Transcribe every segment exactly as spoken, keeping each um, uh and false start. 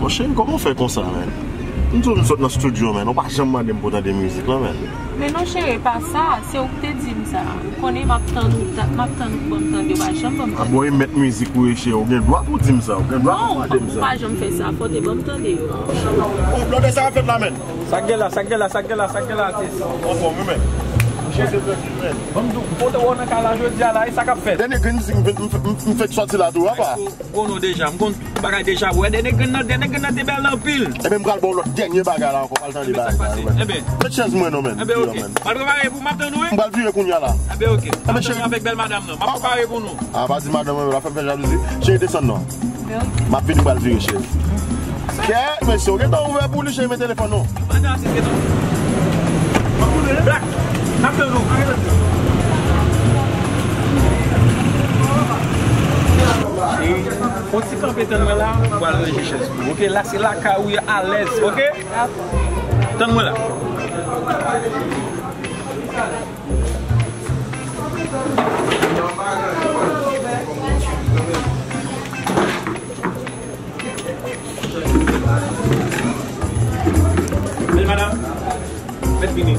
Bon, cheri, kòman w fè konsa, menn? M di w m sot nan estidyo, menn. Ou pa janm mande m pou tande mizik lan, menn. Men non, cheri, pa sa. Se ou ki te di m sa. Ou konnen m ap tann ou, ta- m ap tann ou pou ban m tande. Ou pa janm ban m tande. A bon, e mèt mizik ou ye, cheri. Ou gen dwa pou di m sa. Ou gen dwa pou mande m sa. Non, ou pa janm fè sa. Fò w te ban m tande yo. Oh, blòdè, sa ap fèt la, menn. Sa k gen la, sa k gen la, sa k gen la, sa k gen la, atis? Anfòm, wi, menn. Cheri, se trankil, menn. Ban m di w, kote w nan kay la jodi a la, e sa k ap fèt? Dènye grenn mizik m fèk, m fèk, m fèk sòti la tou, apa? Ou konnen w deja, m konn tout bagay deja. Wè, dènye grenn nan, dènye grenn nan te bèl anpil. Ebyen, m pral ba w lòt dènye bagay la ankò, pral tande bagay la. Ebyen, sa k pase? Ebyen. Met chèz mwen non, menn. Ebyen, oke. Al prepare pou m ap tann ou, wi. M pral vire kounye a la. Ebyen, oke. Ebyen, cheri. M ap tann ou avèk bèl madanm nan. M ap prepare pou nou. A, pa di madanm mwen, la fè m fè jalouzi. Cheri, desann non. M ap vini, m pral vire, cheri. Kèt, mesye, ou gentan ouvè pou li, cheri, men telefòn non. Black, n ap tann ou. Cheri, fon ti kanpe tann mwen la, m pral ranje chèz pou ou. Oke, la se lakay ou ye, alèz, oke? Tann mwen la. Bèl madanm, fèt vini.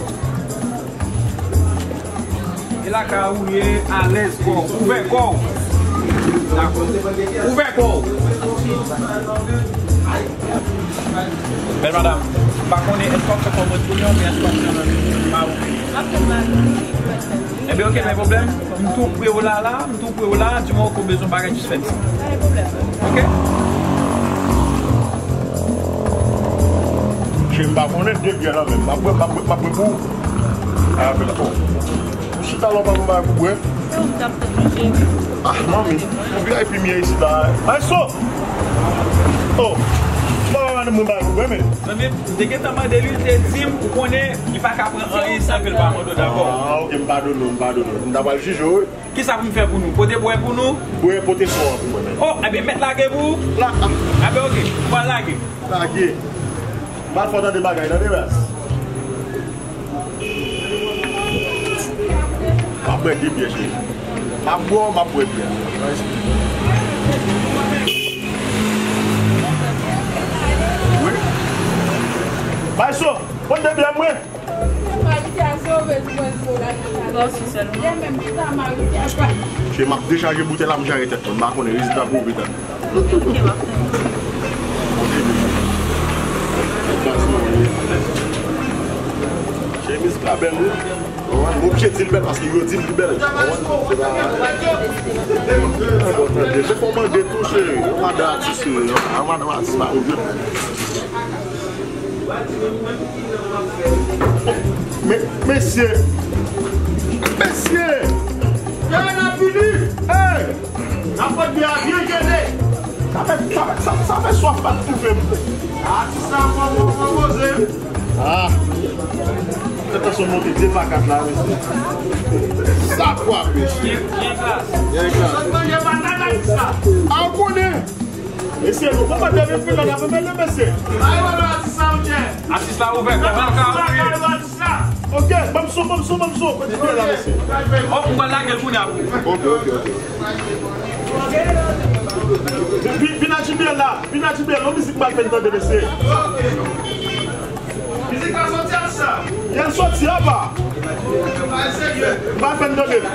E lakay ou ye, alèz kò w, ouvè kò w. Dakò. Ouvè kò w. Bèl madanm, m pa konnen èske w ap fè kòmand pou mwen oubyen èske w ap fè nan maroke. M ap fè maroke. Ebyen, oke, pa gen pwoblèm. M tou pre w la, la. M tou pre w la. Di mwen ke w bezwen bagay, jis fè m sa. Pa gen pwoblèm. Oke? Cheri, m pa konnen de byè la menm. M ap bwè, m ap bwè, m ap bwè pou ou. A, bèl kò. Ou chita la, ou pa pran bagay pou bwè? Se ou m t ap tann, cheri. Ah, manmi, yon V I P m ye isit la. Maestro! Oh, m pa ba madanm mwen bagay pou bwè, men. Zanmi m, m te gentan mande li, li te di m, ou konnen, li pa ka pran anyen san ke l pa mande w, dakò? Ah, oke, m padone w, m padone w. M ta pral jije w, wi. Kisa pou m fè pou nou? Pote bwè pou nou? Bwè, pote sò a pou mwen menm. Oh, ebyen, mèt lage pou ou? La. Ebyen, oke, m pral lage. Lage. M pral fè w tande bagay, tande, ras. M ap bwè de byè, cheri. M ap bwè, m ap bwè byè. Wi. Bay so, pot de byè mwen. Cheri, m ap dechaje boutèy la, m jare tèt mwen. M pa konnen rezilta pwouve tèt mwen. Cheri, mizik la bèl, wi. Ou konprann? M oblije di l bèl paske yo di m li bèl. Ou konprann? Se pa... Bon, tande. Se fò mande tou, cheri. Yon madanm atis, cheri. Yon madanm atis pa ou jwenn. Men, mesye! Mesye! Hey, n ap vini! Hey! N ap pot byè a byen jele. Sa fè, sa fè, sa, sa fè swaf pa t toufe m. Atis la pran, pran, pran poze. Ah! Fè tansyon monte de pa kat la, mesye. Sa kwa, mesye? Byen, byen gras. Byen gras. Sot manje banana, atis la. Ah, ou konnen! Mesye, nou konprann depi m fin la, n ap mele, mesye. Ay, wè, atis la, ou tchè. Atis la ouvè, kòman ka ouvè? Atis la. Ok, ban m son, ban m son, ban m son. Kote byè la, mesye? Oh, m pral lage l kounye a pou ou. Ok, ok, ok. Vin, vin, vin ak byè la, vin ak byè la, yon mizik m pral fè n tande, mesye. Mizik la soti ak sa. Yè l soti apa. M pral fè n tande l.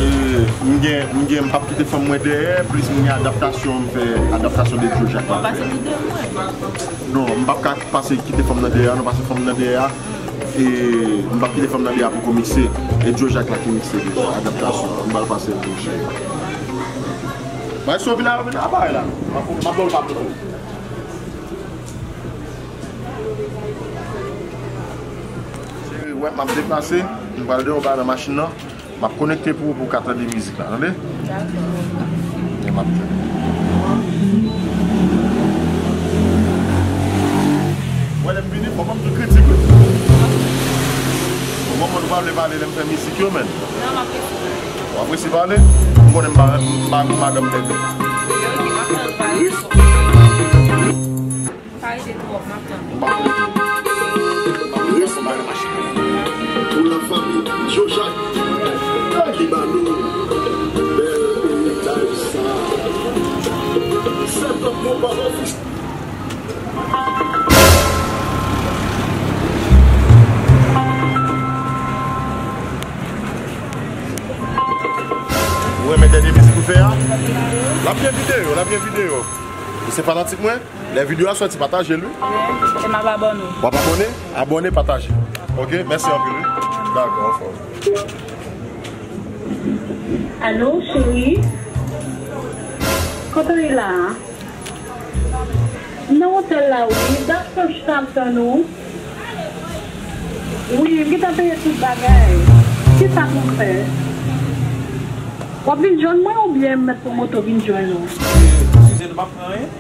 E, m gen, m gen, m p ap kite fanm mwen dèyè, plis m gen adaptasyon, m fè adaptasyon de Joe Jacques la. W ap pase kite mwen? Non, m p ap ka pase kite fanm nan dèyè, non, pase fanm nan dèyè. E m p ap kite fanm nan dèyè pou kou mikse. E Joe Jacques la ki mikse deja, adaptasyon. M pral pase l pou cheri. Bay so vin a, vin a bay la. M ap, m ap ba w l pa pou ou. Cheri, wè, m ap deplase. M pral de yon bagay nan machin nan. M ap konekte pou ou, pou w ka tande mizik la, tande? Dakò. Byen, m ap jwenn. Wè, lè m vini, fò m ap tou kritik, wi. Bon, mwen, nou pa vle pale lè m fè mizik yo, menn. Non, m apresye. Ou apresye pale? M konnen m pa, m pa, m pa madanm bèbè. Yo, ki pa fè l pale. Pa rete twòp, m ap tann ou. Pou la fanmi, Joe Ou renmen dènye mizik ou fè a? L ap gen videyo, l ap gen videyo. Ou se fanatik mwen? Lè videyo a sòti, pataje l, wi. E m ap abòne. W ap abòne? Abòne, pataje. Ok, mèsi anpil, wi. Dakò, anfòm. Alo, cheri? Kote w ye la a? M nan otèl la, wi. Dat fò chita ap tann ou. Wi, m gentan peye tout bagay. Kisa pou m fè? W ap vin jwenn mwen oubyen m mèt pran moto vin jwenn ou? Eskize, nou p ap pran anyen.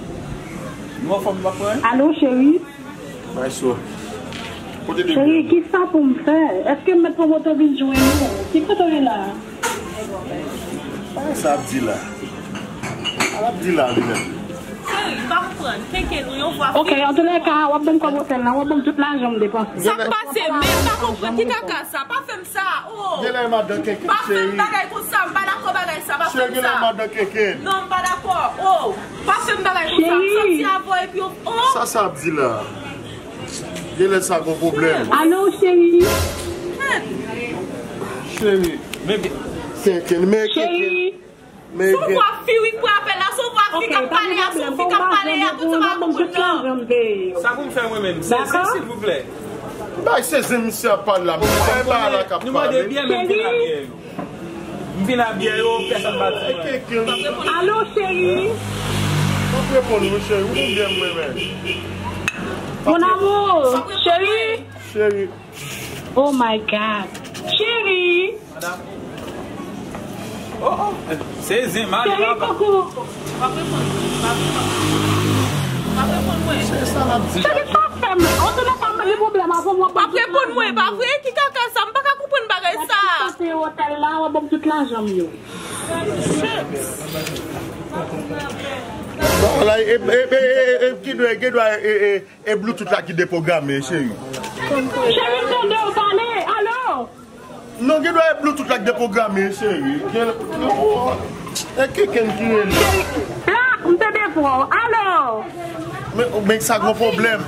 Nou anfòm, nou p ap pran anyen. Alo, cheri? Bay so. Kote de Cheri, kisa pou m fè? Èske m mèt pran moto vin jwenn ou? Ki kote w ye la? Sa ap di la? Sa ap di la, li menm? Cheri, m pa konprann. Kenken nou yon vwa. Ok, antoulèka, w ap ban m kòb otèl la, w ap ban m tout lajan m depanse. Sa k pase? Men m pa konprann. Ki kaka sa? Pa fè m sa, oh! Genlè madan kenken, cheri. Pa fè m bagay konsa, m pa dakò bagay sa, pa fè m sa. Cheri, genlè madan kenken. Non, m pa dakò, oh! Pa fè m bagay konsa, m sòti avè w epi w, oh! Sa sa ap di la? Genlè sa gon pwoblèm. Alo, cheri. Cheri. Men kenken, men kenken. Cheri. Men kenken. Se yon vwa fi wi k pran apèl la, se yon vwa fi k ap pale a, se yon fi k ap pale a, tout sa pa konprann nan. Sa pou m fè mwen menm? Sezi, silvouplè. Bay sezi misye ap pale la, bay bagay la k ap pale. Nou mande byen, men m vin a byen yo. M vin a byen yo, pèsonn pa di mwen. Alo, cheri. P ap reponn ou, cheri. Ou konn byen mwen menm. Mon amour, cheri. Cheri. Oh my God. Cheri. Madam. Oh, oh. Se zen, mari, papa. Cheri, koko. Se sa l ap di. Cheri, sa fè m. Antoulèka, m gen pwoblèm avè w, w ap ban m tout lajan m yo. P ap reponn mwen, pa vre? Ki kaka sa? M pa ka konprann bagay sa. W ap kite otèl la, w ap ban m tout lajan m yo. Ala, e, e, e, e, e, ki dwe, ki dwe, e, e, e Bluetooth la ki depwograme, cheri. Cheri, m tande w pale. Alo? Non, gen dwa e Bluetooth la k depwograme, cheri. Gen, e kenken ki rele. Cheri, la, m tande vwa w. Alo? Men, men sa gon pwoblèm.